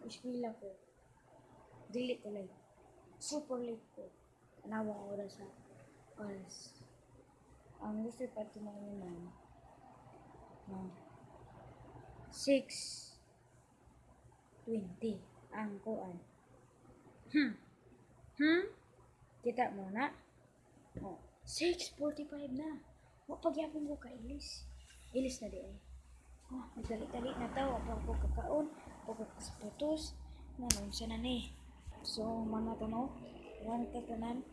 Eskwela ko. Dili ko late. Super late ko. Tanawa ang oras ha. Oras. Ang gusto pa ito mga ni ma'am. No. 6:20 ang kuan. Kita mo na? Oh, 6:45 na. Wa pagyapon ko kailis. Ilis na di ay. Oh, magdali-dali na tao. Ako ko kakaon. Ako ko kasapatos. Nanon sa na ni. So, mana to no? One ta tanan.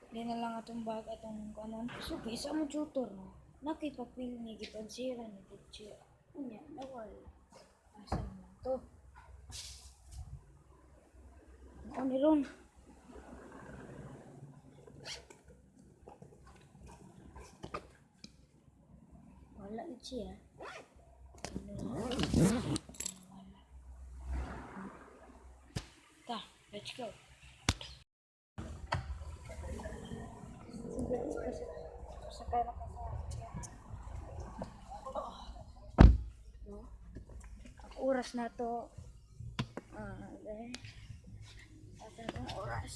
Di na lang atong bag atong kanon. So, isa mo tutor no? Nakipapil ni gipansira ni teacher. Unya, nawala. Asa naman to? Mao ni ron. Wala gid siya. Ano? Wala. Ta, let's go. So guys, pasakay na ko sa no? Ang oras na to. Ah, okay. Asa na itong oras?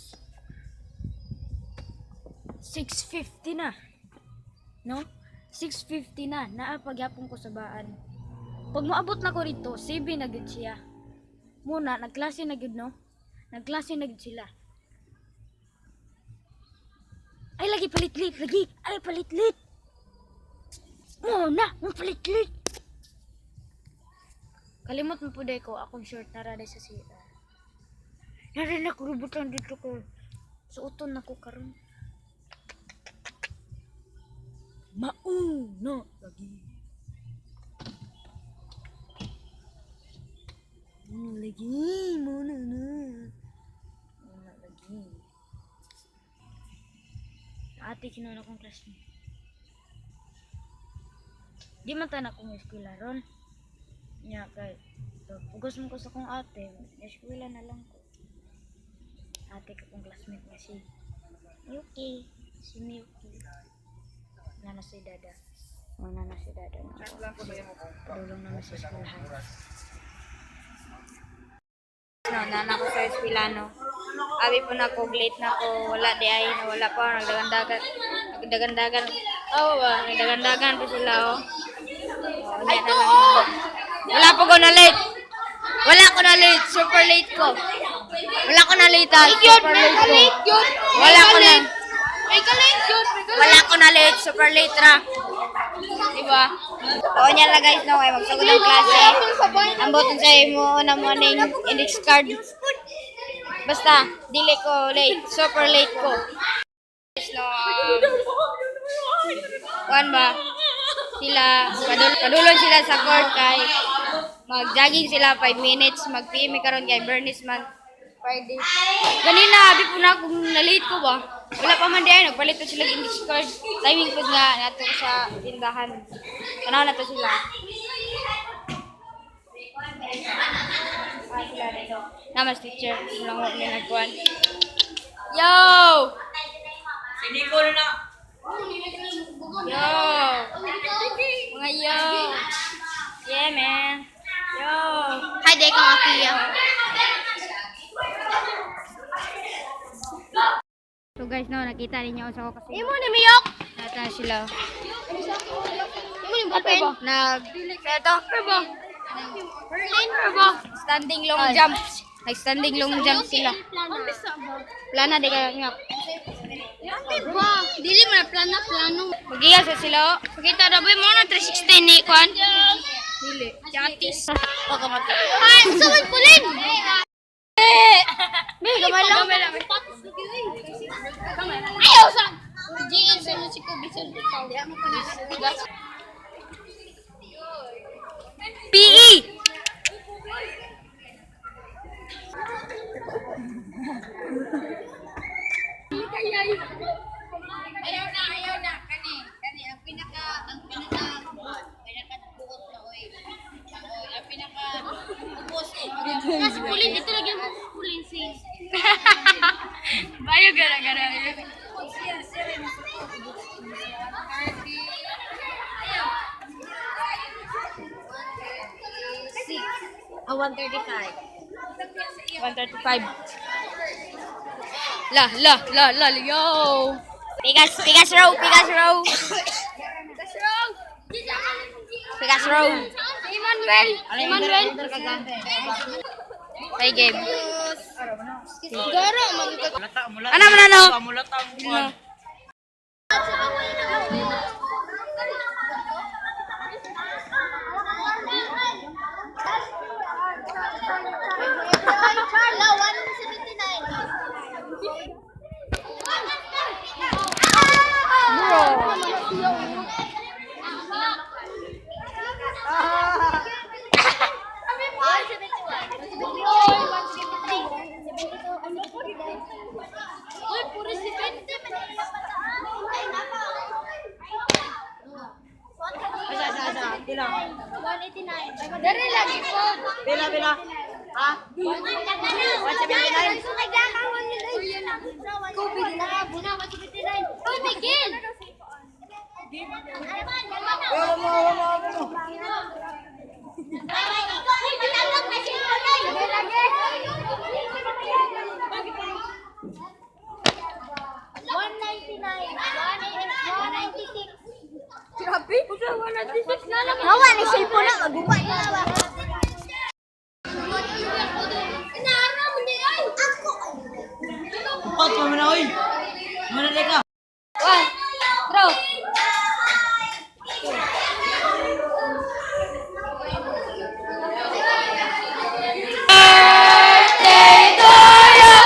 6:50 na. No? 6:50 na. Naa pagyapon ko sa baan. Pag moabot na ko rito, 7 na gud siya. Muna, nagklase na gud, no? Nagklase na gud sila. Ay, lagi palitlit, lagi. Ay, palitlit. Muna, mo palitlit. Kalimot mo po ko, akong short nara sa CR. Nara na ko rubutan dito ko. Suoton na ko karon. Mauna lagi. Lagi, muna na. Muna lagi. Ate, kinuha akong classmate. Di man tayo na akong eskwela ron. Nya, kay, so, pugos mo ko sa akong ate, eskwela na lang ko. Ate ka kong classmate nga si Yuki. Si Miyuki. Wala na si Dada. Wala na si Dada. Padulong naman sa eskwelahan. No, nana ko sa eskwela, no. Abi po na ko, late na ko, wala di ay, wala pa, nagdagandagan, nagdagandagan, oh, ba, nagdagandagan pa sila, oh. Oh, ay, na lang. Wala po ko na late. Wala ko na late, super late ko. Wala ko na late, ah, super late ko. Wala ko na. Wala ko na late, super late ra. Diba? Oo niya lang guys, no, ay magsugod ang klase. Ambot sa imo na mo ning index card. Basta, dili ko late, super late ko. Guys, no, kuan ba? Sila, padulon sila sa court kay mag-jogging sila 5 minutes, mag-PM karon kay Bernice man. Friday. Ganina, abi po na kung na-late ko ba. Wala pa man diay, nagpalit na sila index card. Timing po nga nato sa tindahan. Tanaw na to sila. Ah, sila dito. Namas teacher, walang wa mi nagkuan. Yo! Si Nicole na. Yo! Mga yo! Yeah, man. Yo! Hi, day kang Akia. So guys, no, nakita ninyo sa ko kasi. Imo ni Miyok. Nata sila. Imo ni Bupen. Nag ito. Berlin. Standing long jump. Nag-standing long jump sila. Plana di kayo nga. Ba, dili man plana plano. Magiya sa sila. Oh. Pakita ra ba mo na 360 ni kwan? Dili. Jatis. O kamata. Ah, suman pulin. May gamay lang. Ayaw sa GL sa mo si Kobe sa ikaw. PE. Ayaw na, ayaw na. Kani, kani ang pinaka buot na oy. Oy, ang pinaka ubos. Kasi pulin dito lagi mo pulin sis. Bayo gara gara. Ah, 135. 1:35. La, la, la, la, yo! Pikas, pikas row, pikas row. Pikas row. Emmanuel! Emmanuel! Play game. Gara, man ka. Ano man ano? Mulata ang kuwan. Carla, 179. Bro. Uy, puro si 20. Asa, asa, asa. Pila. 189. Dari lagi po. Pila, pila. Ha? 179. Uy, Miguel! Wala mo, wala mo, wala mo. Grabe. 196 na lang. Hawa ni cellphone na maguba na ba. Upat pa man na, oy. Mana na ka? One, throw. Birthday to you.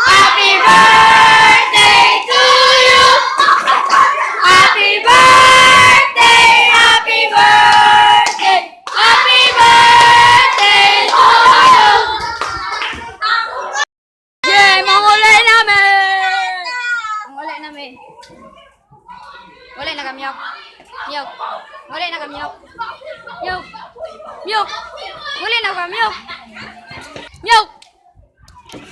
Happy birthday to you. Happy birthday, happy birthday, happy birthday to you. Yeah, mangulay namin. Mangulay namin. Wala na kami, yok. Yok. Wala na kami, yok. Yok. Yok. Wala na kami, yok. Yok.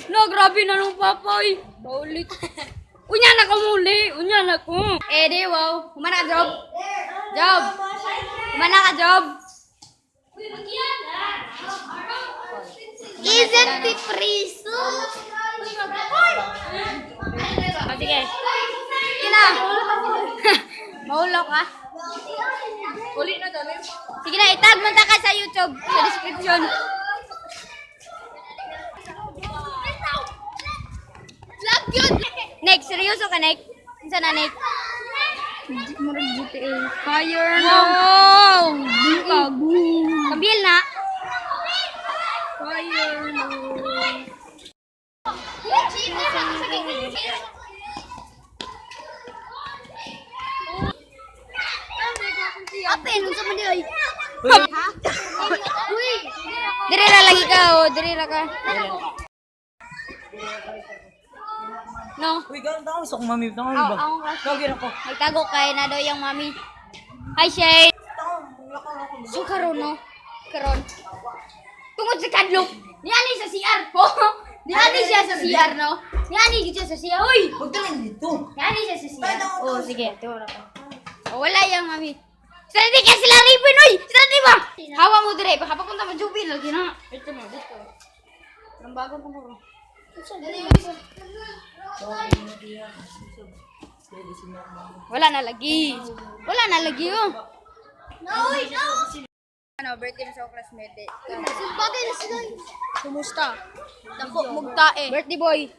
No, grabe na nung papa, oy. Paulit. Unya na ko muli. Unya na ko. Eh, di, wow. Humana ka, job. Job. Humana ka, job. Isn't it priso? O, sige. Sige na. Mahulok, ha? Uli na dami. Sige na, itag mo ta ka sa YouTube, sa description. Vlog yun! Nick, seryoso ka, Nick? Unsa na, Nick? Murag GTA. Fire No! Kambil na. Fire no. Apin, unsa man di ay? Uy! Dire ra lagi ka, oh. Dire ra ka. No. Uy, ganun tao. Sa akong mami. Tao, ba? Ako ka. Gawin ako. Nagtago kay na daw yung mami. Hi, Shay. So, karon no? Karon. Tungod sa kadlok. Niani sa CR po. Niani siya sa CR, no? Niani gid siya sa CR. Uy! Huwag ka lang dito. Niani siya sa CR. Oh, sige. Tuwa ko. Oh, wala yung mami. Saan ka sila ripin, oy! Saan di ba? Hawa mo dire. Baka papunta mo jubil lagi na. Ito mo, dito. Ang bago ko mo. Wala na lagi. Wala na lagi, oh. No, no! Ano, birthday mo sa classmate. Bagay na sila. Kumusta? Dako mugtae. Birthday boy.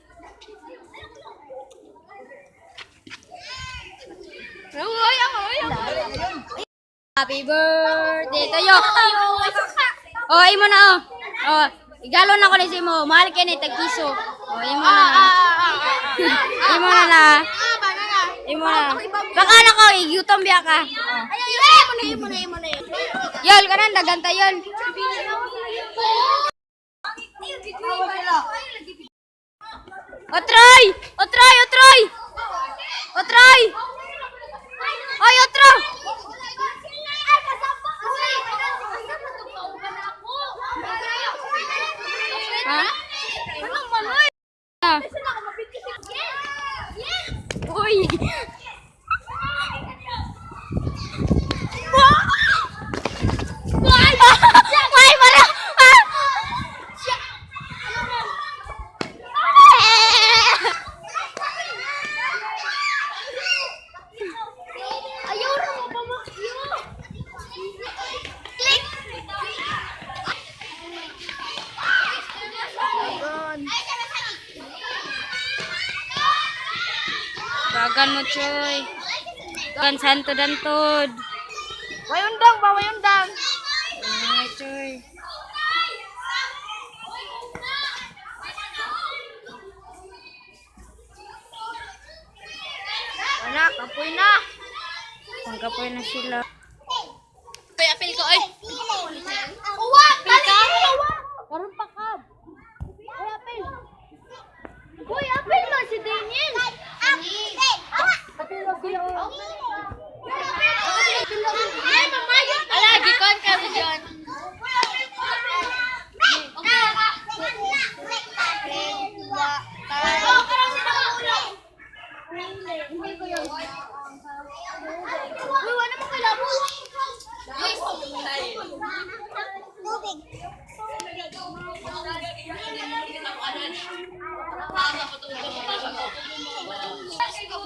Ay, ay, ay. Happy birthday tayo. Oh, imo na oh. Oh, igalon ako ni si mo. Mahal kay ni tagpiso. Oh, imo na. Imo na na. Ah, banana. Imo na. Baka na ko igutom biya ka. Oh. Ay, ay, ay, imo na, imo na, imo na. Yol, kanan dagan ta yol. Otroy! Otroy, otroy! Otroy! Oy, otro! Ha? Anong manoy? Ah. Uy! Why? Why? Para! Ah! Dagan mo, Choy. Dagan santo dantod. Wayundang ba, wayundang. Ay, Choy. Wala, kapoy na. Pangkapoy na sila. Apil, apil ko, ay. Uwa, balik ka. Karon pa ka. Uy, apel. Uy, apel man si Daniel. Apel wag sila. Ala, gikon ka sa John. Uy, wala mo kay labo.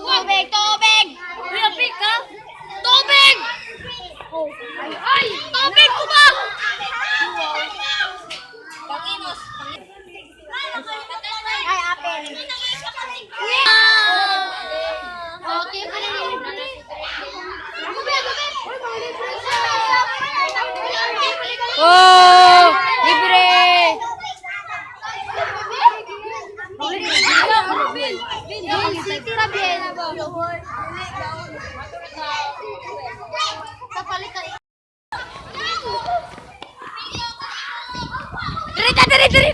Tubig, tubig! Uy, apil ka? Tubig! Ay, tubig ko ba? Panginos. Ay, apel. Okay, pa rin libre. Oh! Libre! Diri ta, diri, diri!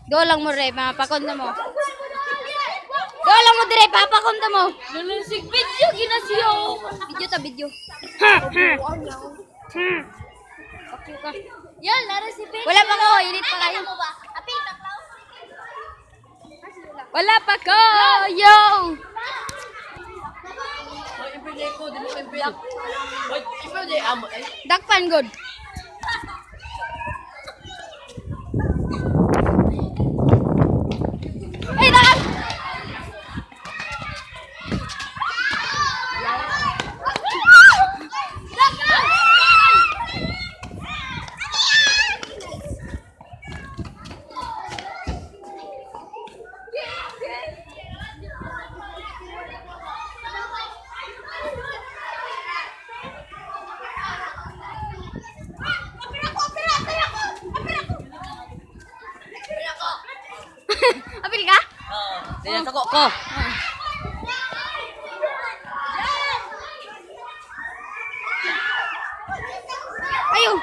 Go lang mo, Ray. Mapakonta mo. Go lang mo, dire. Papakonta mo. Nalusig video, ginasiyo. Video ta, video. Yan, laro si Ben. Wala pa ko. Init pa kayo. ba? Apil ka, Klaus? Wala pa ko! Yo! Oy, ipil ko, di mo ipil. Oy, ipil di amo eh. Dakpan, good. Ay, dakan! Apil ka? Oo. Dili sa ko ko. Ayo!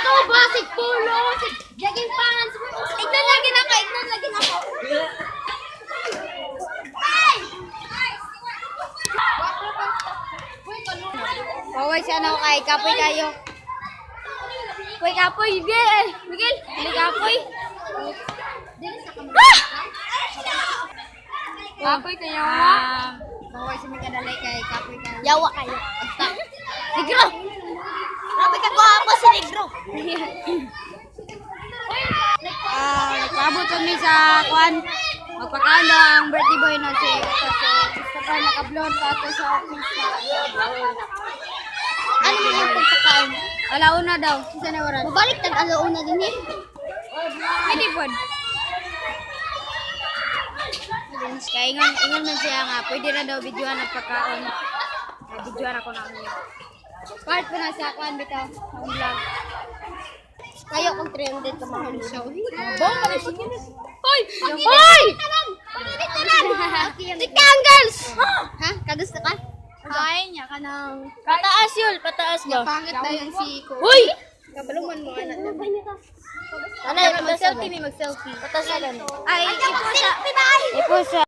Ikaw ba si Polo? Si jogging pants? Ignan lagi na ka, ignan lagi na ako. Paway siya na ako kay kapoy kayo. Kapoy, kapoy, Miguel! Miguel! Dili kapoy! Ah! Kapoy kayo. Paway si Miguel dalay kay kapoy kayo. Yawa kayo. Basta. Negro! Grabe ka gwapo si Negro. Ah, nagpaabot kami sa kuan. Magpakaon daw ang birthday boy na si si Christopher naka-blond pa ato sa office na. Ano mo yung pagpakaon? Alauna daw. Isa na oras. Mabalik tag alauna din eh. Pwede pod. Kaya ingon, ingon man siya nga, pwede na daw videoan ang pagkaon. Ah, videoan ako na niya. Part pa na sa kuan bitaw, sa akong vlog. Kayo kung 300 ka mahal siya. Hoy! Hoy! Paginit tanan! Triangles! Ha? Kagusto ka? Ay, niya ka nang. Pataas yun, pataas ba? Pangit na yan si Ko. Uy! Kabaluman mo anak. Ano, mag-selfie mi, mag-selfie. Pataas na lang. Ay, ipo sa... Ipo sa...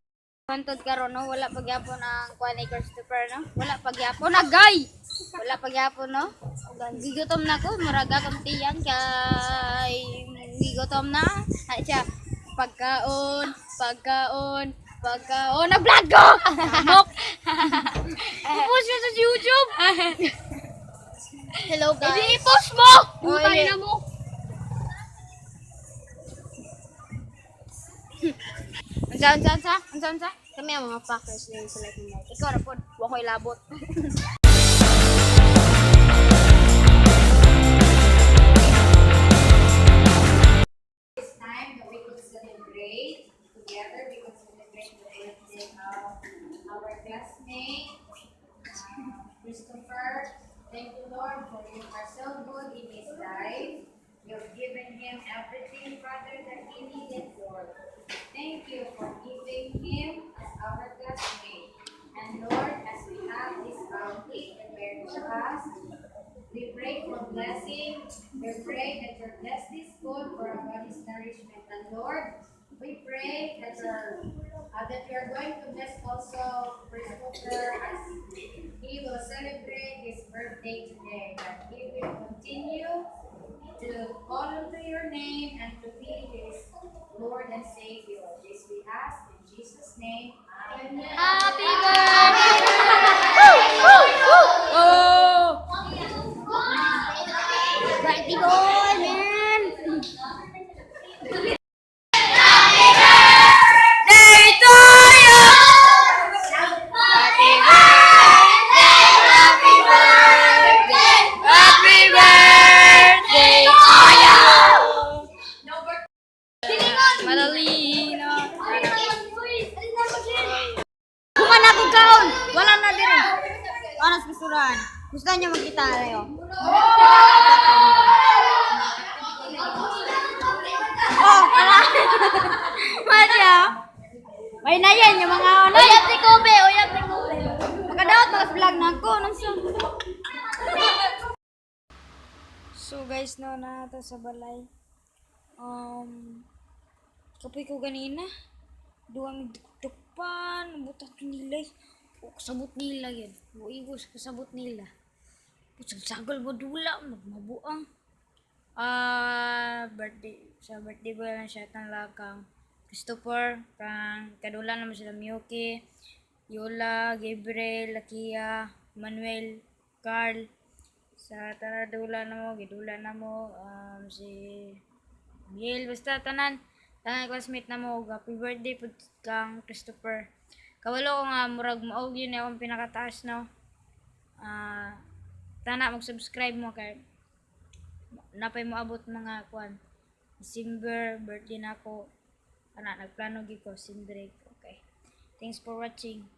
Hantod karon, no, wala pagyapon ang kuan ni Christopher, no? Wala pagyapon na gay. Wala pagyapon, no? Gigutom na ko, murag akong tiyan kay gigutom na. Ay siya, pagkaon, pagkaon, pagkaon. Nag-vlog ko! Amok! I-post mo sa YouTube! Hello, guys. Hindi i-post mo! Oh, Putay iya. na mo! Unsa, unsa, unsa? Unsa, unsa? Kami ang mga fuckers din sa life mo. Ikaw ra pod, wa ko'y labot. It's time that we could celebrate together. We could celebrate the birthday of our classmate, Christopher. Thank you, Lord, for you are so good in his life. You've given him everything, Father, that he needed, Lord. Thank you for giving him as our classmate. And Lord, as we have this bounty prepared for us, we pray for blessing. We pray that you bless this food for our body's nourishment. And Lord, we pray that you are going to bless also Christopher as he will celebrate his birthday today. That he will continue to call unto your name and to be his Lord and Savior. This we ask in Jesus' name. Amen. Happy birthday! Oh! Birthday boy, man! Day to you! Happy birthday! Happy birthday! Happy birthday to you! Madalina. Kuman ako kaon! Wala na din. Oras basuran. Gusto niyo magkita tayo? Oh, wala. Madya. May na yan yung mga ano. Uyab ni Kobe! Uyab ni Kobe! Makadaot mga vlog na ako. Nang So guys, no na ta sa balay. Kapoy ko ganina. Duwa mi dukpan, buta to nila. O kasabot nila yan. O igos kasabot nila. Pusag-sagal ba dula, magmabuang. Ah, birthday sa birthday boy lang siya tang lakang Christopher, kang kadula naman sila Miyuki, Yola, Gabriel, Lakia, Manuel, Carl, sa taradula na mo, gidula na mo, si Biel, basta tanan, tanan classmate na mo, ug happy birthday pud kang Christopher. Kawalo ko nga, murag maog yun akong pinakataas, no? Ah, tana, mag-subscribe mo kay napay moabot mga kwan. December, birthday na ako. Ana, nagplano gyud ko, December. Okay. Thanks for watching.